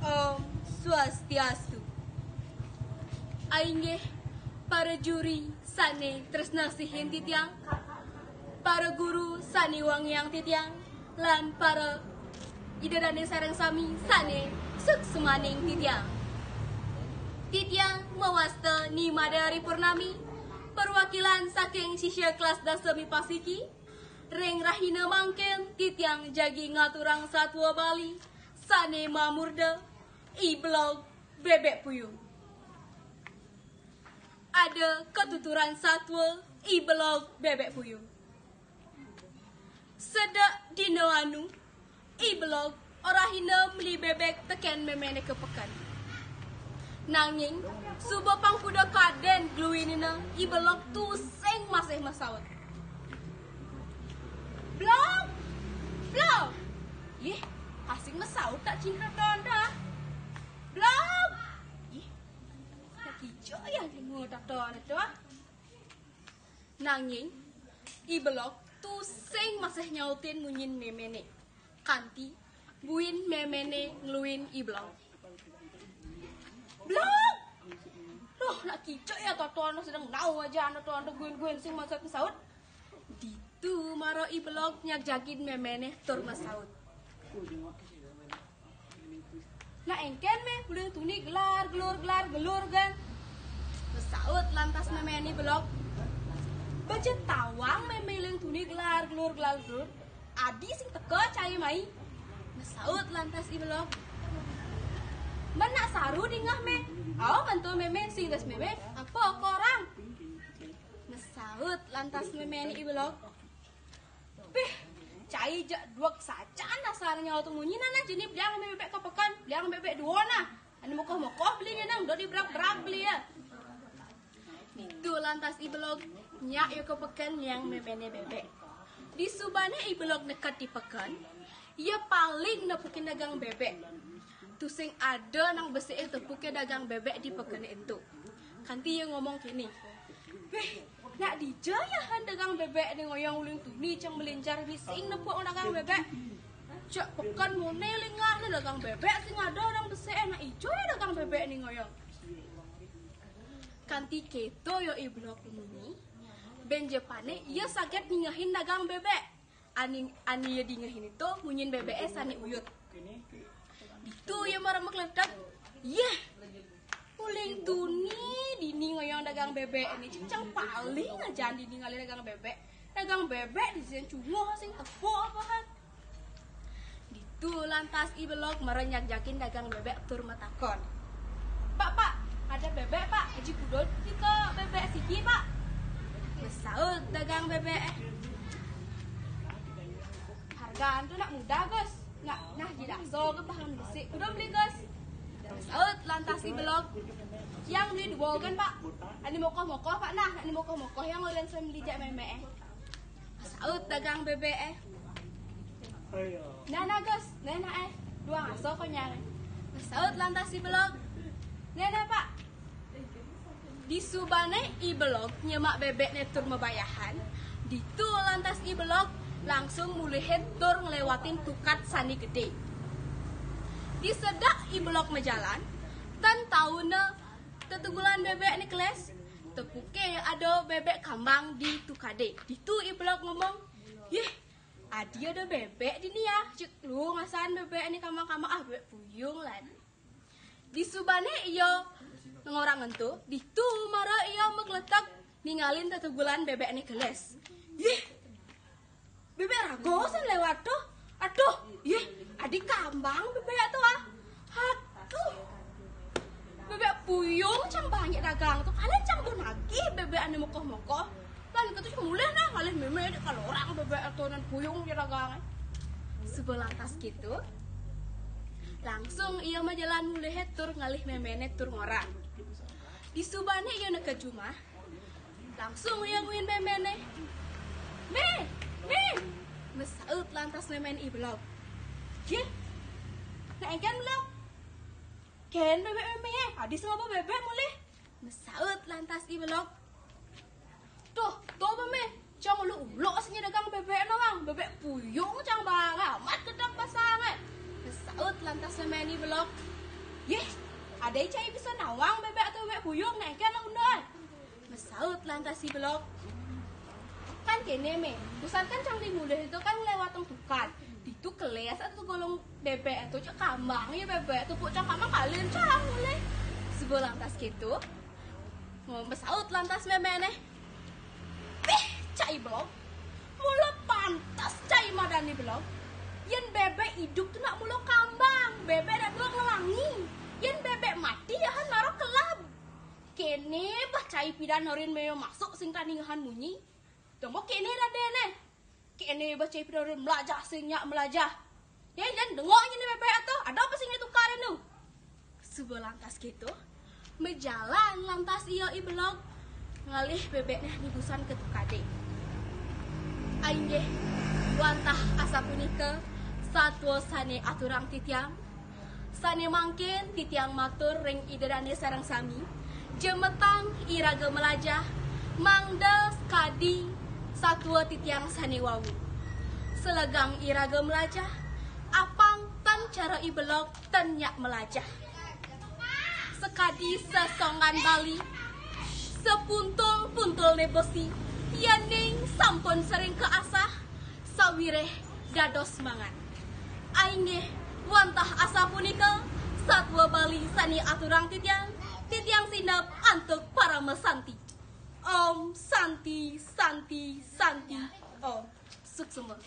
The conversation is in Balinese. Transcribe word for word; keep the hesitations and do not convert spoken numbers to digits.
Om Swastiastu. Ainggih para juri sane tresna sihin titiang, para guru sane wangiang titiang, lan para ida dane sareng sami sane suksmaning titiang. Titiang mawasta Ni Madari Purnami, perwakilan saking sisya kelas dasa mipasiki. Ring rahina mangkin titiang jagi ngaturang satua Bali sane mamurda I Belog Bebek Puyung. Ada katuturan satua I Belog Bebek Puyung. Sedek dina anu, I Belog orahina meli bebek teken memene ka peken. Nanging suba pang kuda kaden gluinina, I Belog tusing masih masaut. "Blog! Blog!" Yeh, asing masaut tak cingkrep donda. "Blog!" Yeh, tak kijo ya lima tak donda tu. Nanging I Belog tusing masih nyautin munyin memene. Kanti buin memene ngluin I Belog. "Belog! Loh, nak kicak ya totoan sedang nau aja anak tuan tu guin-guin sing masaut-masaut." Ditu mara I Belog nyajagin memene tur masaut. "Nak engken me, uling tuni gelar gelur gelar gelur gan." Masaut lantas memene I Belog. "Baja tawang me, uling tuni gelar gelur gelar gelur. Adi sing teka cai mai." Masaut lantas I Belog. "Men nak saru dingeh me. Au mentu meme sing das meme. Apa korang?" Masaut lantas memene I Belog. "Pih, cai jak duak sajan dasar nyawa tu munyi nana jeni beliang me bebek ka peken, beliang bebek dua nah. Ane mokoh-mokoh beli nyenang, dok di berak-berak beli ya." Ditu lantas I Belog nyak ya ka peken niang memene bebek. Disubane I Belog neked di peken, ia paling nepukin dagang bebek. Tusing ada nang besike tepuke dagang bebek di pekene ento. Kanti ia ngomong kene, "Weh, nak dija ya han dagang bebek ne ngoyong uling tuni cang melinjar bising nepuk dagang bebek. Cak peken mone lingah ne dagang bebek sing ada orang besike, nak ija ya dagang bebek ne ngoyong." Kanti keto ya I Belog munyi, ben jepane ia saget ningehin dagang bebek. Ani, ani ia dingehin itu munyin bebeke sane uyut. Ditu ia mara makletek. Yeh, uling tuni dini ngoyong dagang bebek ne, cing cang paling ajan dini ngalih dagang bebek. Dagang bebek di sini cunguh sing tepuk apa han. Ditu lantas I Belog mara nyajagin dagang bebek tur matakon, "Pak, Pak, ada bebek, Pak. Aji pudul tika bebek siki, Pak." Masaut dagang bebek, "Hargaan tu nak mudah, Gus. Nak, nah, ji daso ke bahan besi. Kuda beli, Gus." Masaut lantas I Belog, "Yang beli dua kan, Pak. Ane mokoh-mokoh, Pak, nah. Ane mokoh-mokoh yang ulun sembeli jak meme." Masaut dagang bebek, eh. "Nah, nah, Gus. Nah, nah, eh. Dua ngaso konyang, eh." Masaut lantas I Belog, "Nah, nah, Pak." Disubane I Belog nyemak bebek ne tur mabayahan, ditu lantas I Belog langsung mulihin tur nglewatin tukad sane gede. Disedak I Belog majalan, tan tauna tetugulan bebek ne keles, tepuke ada bebek kambang di tukade. Ditu I Belog ngomong, "Yeh, adi ada bebek dini ya, cek lu ngasan bebek ne kambang-kambang, ah, bebek puyung lan." Disubane ia ngorang ento, ditu mara ia makletek ningalin tetugulan bebek ne keles. "Yeh, bebek rago san lewat tu. Aduh, yeh, adi kambang bebek tu ah. Aduh, bebek puyung cang banyak dagang tu. Kalian cang pun nagih bebek ane mokoh-mokoh. Lan ketu mulih nah ngalih meme di kalau orang bebek tu nan puyung je dagang." Suba lantas gitu, langsung ia majalan mulih tur ngalih memene tur ngorang. Disubane ia neked jumah, langsung ia nguin memene. "Me, me." Masaut lantas memene I Belog, "Yeh, nak engken Belog? Ken bebek meme, adi sing apa bebek mulih." Masaut lantas I Belog, "Tuh, tuh meme, cang uluk-uluk sing dagang bebek no bang, bebek puyung cang bang, amat gedang pasang eh." Masaut lantas memene I Belog, Yéh, adaé cai bisa nawang bébék atau bébék buyung, né engkén undai. Masaut lantas I Belog. Kan kéné, Mé. Busan kan cang di mulih to kan léwat tukad. Ditu kelés atuh golong bébék to, cék kambang ya bébék to, pok cang kambang kalian cang mulih. Suba lantas kéto. Masaut lantas méméné. Pih, cai Belog. Mula pantes cai madan I Belog. Yén bébék idup to nak mula kambang, bébék nak dua ngelangi. Yén bébék mati ya han mara kelab. Kéné bah cai pidan norin méo masuk sing tani ngahan munyi. Dong kéné dadéné. Kéné bah cai pidan norin melajah sing nyak melajah. Yén dan dengok nyé né bébék atuh, ada apa sing ditukar nu? Suba lantas kéto, majalan lantas ia I Belog ngalih bébékné nibusan ka tukadé. Inggih, wantah asapunika satua sané aturang titiang, sané mangkin titiang matur ring Ida Dané sareng sami, jemetang iraga melajah, mangda kadi satua titiang sané wau. Selegang iraga melajah, apang tan cara I Belog tan nyak melajah. Sakadi sesongan Bali, sapuntul-puntulné besi, yéning sampun sering kaasah, sawiréh dados mangan. Inggih, wantah asapunika, satua Bali sané aturang titiang, titiang sineb antuk parama santi. Om Santi, Santi, Santi, Om. Suksma.